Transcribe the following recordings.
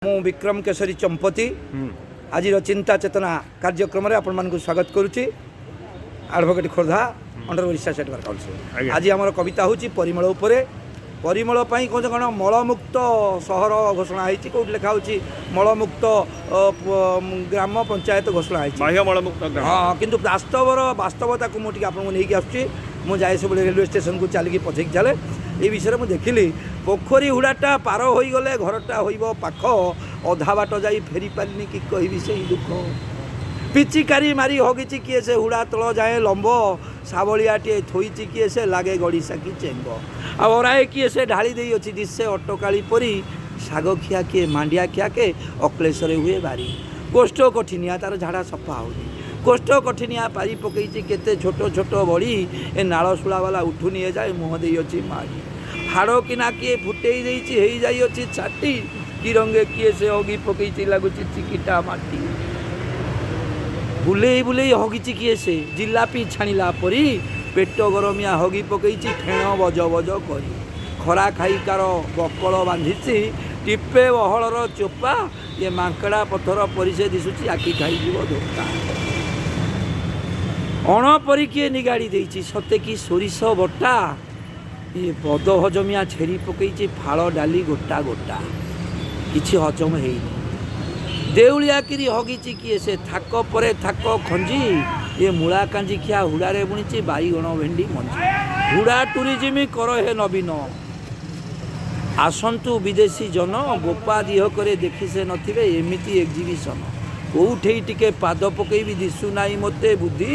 ମୁଁ ବିକ୍ରମ କେଶରୀ ଚମ୍ପତି, ଆଜିର ଚିନ୍ତା ଚେତନା କାର୍ଯ୍ୟକ୍ରମରେ ଆପଣମାନଙ୍କୁ ସ୍ୱାଗତ କରୁଛି। Advocate, Khordha, under Odisha State Bar Council. ଆଜି ଆମର କବିତା ହେଉଛି ପରିମଳ ଉପରେ। ପରିମଳ ପାଇଁ କହୁଛ କ'ଣ, ମଳମୁକ୍ତ ସହର ଘୋଷଣା ହେଇଛି, କେଉଁଠି ଲେଖା ହେଉଛି ମଳମୁକ୍ତ ଗ୍ରାମ ପଞ୍ଚାୟତ ଘୋଷଣା ହେଇଛି। ବାହ୍ୟ ମଳମୁକ୍ତ ଗ୍ରାମ। ହଁ, କିନ୍ତୁ ବାସ୍ତବତାକୁ ମୁଁ ଟିକେ ଆପଣଙ୍କୁ ନେଇକି ଆସୁଛି। ମୁଁ ଯାଏ ସବୁବେଳେ ରେଲୱେ ଷ୍ଟେସନକୁ, ଚାଲିକି ପଛେଇକି ଚାଲେ। ଏ ବିଷୟରେ ମୁଁ ଦେଖିଲି, ପୋଖରୀ ହୁଡ଼ାଟା ପାର ହୋଇଗଲେ ଘରଟା ହୋଇବ ପାଖ, ଅଧା ବାଟ ଯାଇ ଫେରି ପାରିନି, କି କହିବି ସେଇ ଦୁଃଖ। ପିଚିକାରି ମାରି ହଗିଛି କିଏ ସେ, ହୁଡ଼ା ତଳ ଯାଏଁ ଲମ୍ବ, ଶାବଳିଆଟିଏ ଥୋଇଛି କିଏ ସେ, ଲାଗେ ଗଡ଼ିଶା କି ଚେଙ୍ଗ। ଆଉ ଅରାଏ କିଏ ସେ ଢାଳି ଦେଇଅଛି, ଦିଶେ ଅଟକାଳି ପରି। ଶାଗ ଖିଆ କିଏ, ମାଣ୍ଡିଆ ଖିଆ କିଏ, ଅକ୍ଳେଶରେ ହୁଏ ବାରି। କୋଷ୍ଠ କଠିନିଆ ତାର ଝାଡ଼ା ସଫା ହେଉନି, କୋଷ୍ଠ କଠିନିଆ ପାରି ପକେଇଛି କେତେ ଛୋଟ ଛୋଟ ବଡ଼ି। ଏ ନାଳ ଶୁଳାବାଲା ଉଠୁନି ଏ ଯାଏ, ମୁହଁ ଦେଇଅଛି ମାଡ଼ି। ହାଡ଼ କିନା କିଏ ଫୁଟେଇ ଦେଇଛି, ହେଇଯାଇଅଛି ଛାଟି। କି ରଙ୍ଗେ କିଏ ସେ ହଗି ପକେଇଛି, ଲାଗୁଛି ଚିକିଟା ମାଟି। ବୁଲେଇ ବୁଲେଇ ହଗିଛି କିଏ ସେ, ଜିଲାପି ଛାଣିଲା ପରି। ପେଟ ଗରମିଆ ହଗି ପକେଇଛି ଫେଣ ବଜ ବଜ କରି। ଖରା ଖାଇକାର ବକଳ ବାନ୍ଧିଛି ଟିପେ ବହଳର ଚୋପା। ଇଏ ମାଙ୍କଡ଼ା ପଥର ପରି ସେ ଦିଶୁଛି, ଆଖି ଖାଇଯିବ ଧୋକା। ଅଣ ପରି କିଏ ନିଗାଡ଼ି ଦେଇଛି, ସତେ କି ସୋରିଷ ବଟା। ଇଏ ବଦ ହଜମିଆ ଛେରି ପକେଇଛି ଫାଳ ଡାଲି ଗୋଟା ଗୋଟା, କିଛି ହଜମ ହେଇନି। ଦେଉଳିଆ କିରି ହଗିଛି କିଏ ସେ, ଥାକ ପରେ ଥାକ ଖଞ୍ଜି। ଏ ମୂଳା କାଞ୍ଜି ଖିଆ ହୁଡ଼ାରେ ବୁଣିଛି ବାଇଗଣ ଭେଣ୍ଡି ମଞ୍ଜି। ହୁଡ଼ା ଟୁରିଜିମି କର ହେ ନବୀନ, ଆସନ୍ତୁ ବିଦେଶୀ ଜନ। ବୋପା ଦିହକରେ ଦେଖି ସେ ନଥିବେ ଏମିତି ଏକ୍ଜିବିସନ। କୋଉଠେଇ ଟିକେ ପାଦ ପକେଇବି, ଦିଶୁ ନାହିଁ ମୋତେ ବୁଦ୍ଧି।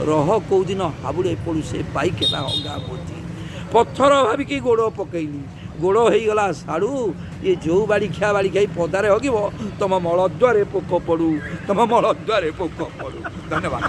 ରହ କୋଉଦିନ ହାବୁଡ଼େ ପଡ଼ୁ ସେ ପାଇଖାନା ହଗା ମୋଦି। ପଥର ଭାବିକି ଗୋଡ଼ ପକେଇଲି, ଗୋଡ଼ ହେଇଗଲା ସାଡ଼ୁ। ଇଏ ଯେଉଁ ବାଡ଼ି ଖିଆ ବାଡ଼ି ଖାଇ ପଦାରେ ହଗିବ, ତମ ମଳଦ୍ୱାରେ ପୋକ ପଡ଼ୁ, ତମ ମଳଦ୍ୱାରେ ପୋକ ପଡ଼ୁ। ଧନ୍ୟବାଦ।